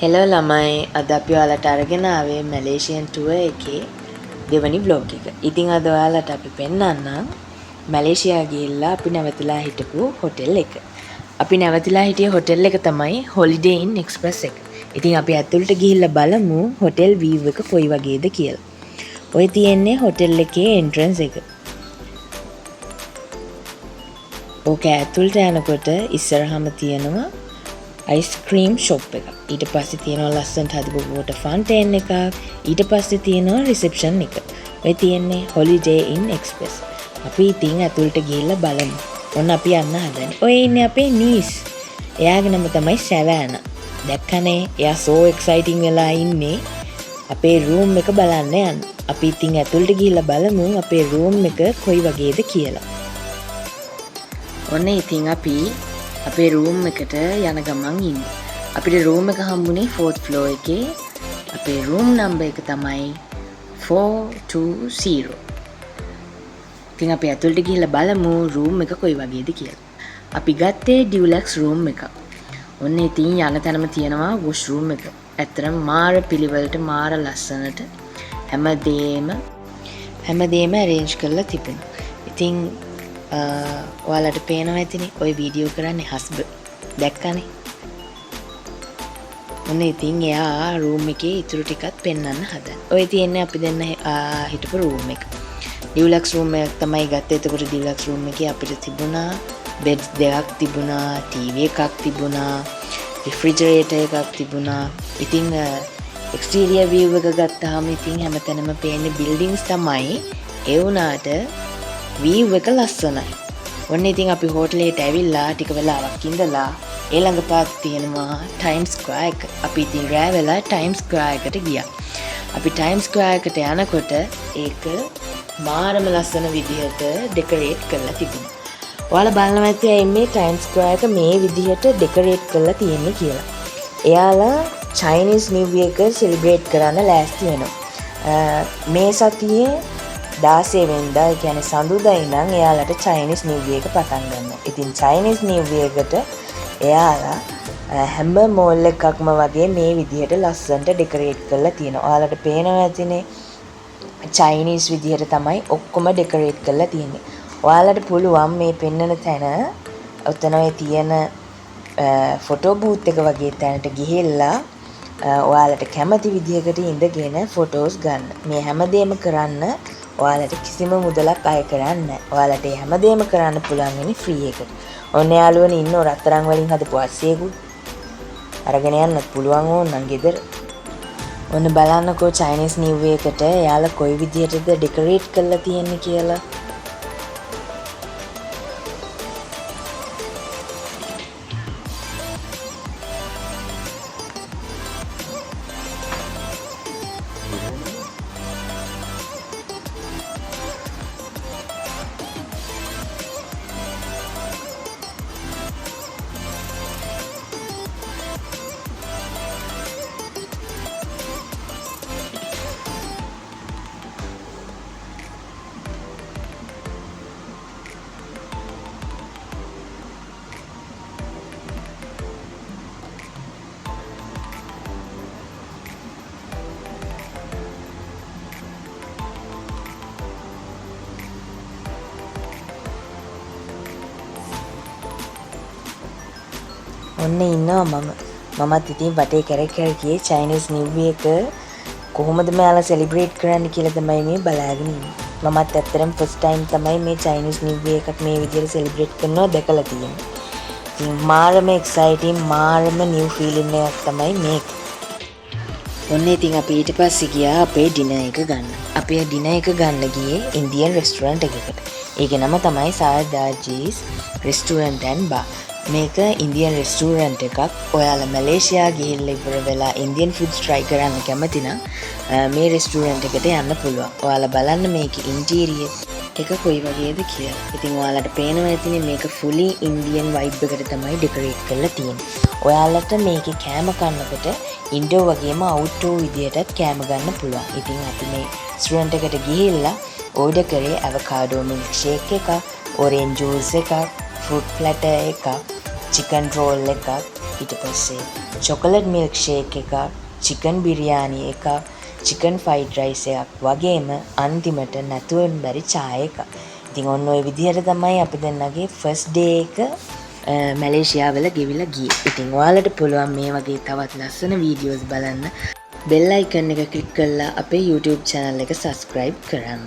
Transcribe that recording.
Hello ළමයි, අද අපි ඔයාලට අරගෙන ආවේ මැලේසියන් ටුවර් එකේ දෙවනි ව්ලොග් එක. ඉතින් අද ඔයාලට අපි පෙන්නන්නම් මැලේසියා ගිහිල්ලා අපි නැවතිලා හිටපු හොටෙල් එක. අපි නැවතිලා හිටිය හොටෙල් එක තමයි හොලිඩේ ඉන් එක්ස්ප්‍රස් එක. ඉතින් අපි ඇතුළට ගිහිල්ලා බලමු හොටෙල් වීව් එක කොයි වගේද කියලා. ඔය තියෙන්නේ හොටෙල් එකේ එන්ට්‍රන්ස් එක. ඕක ඇතුළට යනකොට ඉස්සරහම තියෙනවා අයිස්ක්‍රීම් ෂොප් එක. ඊට පස්සේ තියෙනවා ලස්සනට හදපු වෝටර් ෆවුන්ටේන් එකක්. ඊට පස්සේ තියෙනවා රිසෙප්ෂන් එක. ඔය තියෙන්නේ හොලිඩේ ඉන් එක්ස්ප්‍රස්. අපි ඉතින් ඇතුළට ගිහිල්ලා බලමු. ඔන්න අපි යන්න හදන්නේ. ඔය ඉන්නේ අපේ නීස්. එයාගේ නම තමයි සැවෑනා. දැක්කනේ එයා සෝ එක්සයිටිං වෙලා ඉන්නේ අපේ රූම් එක බලන්න යන්න. අපි ඉතින් ඇතුළට ගිහිල්ලා බලමු අපේ රූම් එක කොයි වගේද කියලා. ඔන්න ඉතින් අපි අපේ රූම් එකට යන ගමන් ඉන්නේ. අපිට රූම් එක හම්බුනේ 4th floor එකේ. අපේ රූම් නම්බර් එක තමයි 420. ඉතින් අපි ඇතුළට ගිහිල්ලා බලමු රූම් එක කොයි වගේද කියලා. අපි ගත්තේ ඩියුලක්ස් රූම් එකක්. ඔන්න ඉතින් යන තැනම තියෙනවා වොෂ් රූම් එක. ඇත්තටම මාර පිළිවෙලට මාර ලස්සනට හැමදේම ඇරේන්ජ් කරලා තිබුණා. ඉතින් ඔයාලට පේනවා ඇතිනේ ඔය වීඩියෝ කරන්නේ හස්බන්ඩ්. දැක්කනේ. ඔන්න ඉතින් එයා රූම් එකේ ඉතුරු ටිකත් පෙන්වන්න හදන. ඔය තියෙන්නේ අපි දෙන්න හිටපු රූම් එක. ඩියුලක්ස් රූම් එකක් තමයි ගත්තේ. එතකොට ඩියුලක්ස් රූම් එකේ අපිට තිබුණා බෙඩ්ස් දෙකක් තිබුණා, ටීවී එකක් තිබුණා, රිෆ්‍රිජරේටර් එකක් තිබුණා. ඉතින් එක්ස්ටීරියර් වීව් එක ගත්තාම ඉතින් හැමතැනම පේන්නේ බිල්ඩින්ග්ස් තමයි. ඒ වුණාට වීව් එක ලස්සනයි. ඔන්න ඉතින් අපි හෝටලයට ඇවිල්ලා ටික වෙලාවක් ඉඳලා ඒ ළඟ පාත් තියෙනවා ටයිම්ස් ස්ක්වයර් එක. අපි ඉතින් රෑ වෙලා ටයිම්ස් ස්ක්වයර් එකට ගියා. අපි ටයිම්ස් ස්ක්වයර් එකට යනකොට ඒක මාරම ලස්සන විදිහට ඩෙකරේට් කරලා තිබුණා. ඔයාලා බලනවා ඇති ඇයි මේ ටයිම්ස් ස්ක්වයර් එක මේ විදිහට ඩෙකරේට් කරලා තියෙන්නේ කියලා. එයාලා චයිනීස් නිව් ඉයර් එක සෙලිබ්‍රේට් කරන්න ලෑස්ති වෙනවා. මේ සතියේ 16 වෙනිදා, ඒ කියන්නේ සඳුදා ඉඳන් එයාලට චයිනීස් නිව් ඉයර් එක පටන් ගන්නවා. ඉතින් චයිනීස් නිව් ඉයර් එකට එයාලා හැම මෝල් එකක්ම වගේ මේ විදිහට ලස්සනට ඩෙකරේට් කරලා තියෙනවා. ඔයාලට පේනවා ඇතිනේ චයිනීස් විදිහට තමයි ඔක්කොම ඩෙකරේට් කරලා තියෙන්නේ. ඔයාලට පුළුවන් මේ පෙන්නන තැන ඔතන ඔය තියෙන ෆොටෝ බූත් එක වගේ තැනට ගිහිල්ලා ඔයාලට කැමති විදිහකට ඉඳගෙන ෆොටෝස් ගන්න. මේ හැමදේම කරන්න ඔයාලට කිසිම මුදලක් අය කරන්නේ නැහැ. ඔයාලට මේ හැමදේම කරන්න පුළුවන් වෙන්නේ ෆ්‍රී එකට. ඔන්න යාළුවනේ ඉන්න රත්තරන් වලින් හදපු අස්සයකුත් අරගෙන යන්නත් පුළුවන් ඕන නම් ගෙදර. ඔන්න බලන්නකෝ චයිනීස් නිව් ඉයර් එකට එයාලා කොයි විදිහටද ඩෙකරේට් කරලා තියෙන්නේ කියලා. ඔන්න ඉන්නවා මම. මමත් ඉතින් වටේ කැරක් කැරකී චයිනීස් නිව් ඉයර් එක කොහොමද මෙයාලා සෙලිබ්‍රේට් කරන්නේ කියලා තමයි මේ බලාගෙන ඉන්නේ. මමත් ඇත්තටම ෆස්ට් ටයිම් තමයි මේ චයිනීස් නිව් ඉයර් එකක් මේ විදිහට සෙලිබ්‍රේට් කරනවා දැකලා තියෙන්නේ. ඉතින් මාරම එක්සයිටිං, මාරම නිව් ෆීලිං එකක් තමයි මේක. ඔන්න ඉතින් අපි ඊට පස්සේ ගියා අපේ ඩිනර් එක ගන්න. අපේ ඩිනර් එක ගන්න ගියේ ඉන්දියන් රෙස්ටුරන්ට් එකකට. ඒකේ නම තමයි සාරදාජීස් රෙස්ටුරන්ට් ඇන්ඩ් බාර්. මේක ඉන්දියන් රෙස්ටුරන්ට් එකක්. ඔයාලා මැලේසියා ගිහිල්ලා ඉවර වෙලා ඉන්දියන් ෆුඩ්ස් ට්‍රයි කරන්න කැමති නම් මේ රෙස්ටුරන්ට් එකට යන්න පුළුවන්. ඔයාලා බලන්න මේකේ ඉන්ටීරියර් එක කොයි වගේද කියලා. ඉතින් ඔයාලට පේනවා ඇතිනේ මේක ෆුලි ඉන්දියන් වයිබ් එකට තමයි ඩෙකරේට් කරලා තියෙන්නේ. ඔයාලට මේකේ කෑම කන්නකොට ඉන්ඩෝර් වගේම අවුට්ඩෝර් විදියටත් කෑම ගන්න පුළුවන්. ඉතින් අපි මේ රෙස්ටුරන්ට් එකට ගිහිල්ලා ඕඩර් කරේ ඇවකාඩෝ මිල්ක් ෂේක් එකක්, ඔරෙන්ජ් ජූස් එකක්, ෆෘට් ප්ලැටර් එකක්, චිකන් රෝල් එකක්, ඊට පස්සේ චොකලට් මිල්ක් ෂේක් එකක්, චිකන් බිරියානි එකක්, චිකන් ෆ්‍රයිඩ් රයිස් එකක් වගේම අන්තිමට නැතුවම බැරි චාය එකක්. ඉතින් ඔන්න ඔය විදිහට තමයි අපි දෙන්නගේ ෆස්ට් ඩේ එක මැලේසියාවල ගෙවිලා ගියේ. ඉතින් ඔයාලට පුළුවන් මේ වගේ තවත් ලස්සන වීඩියෝස් බලන්න බෙල් අයිකන් එක ක්ලික් කරලා අපේ YouTube channel එක subscribe කරන්න.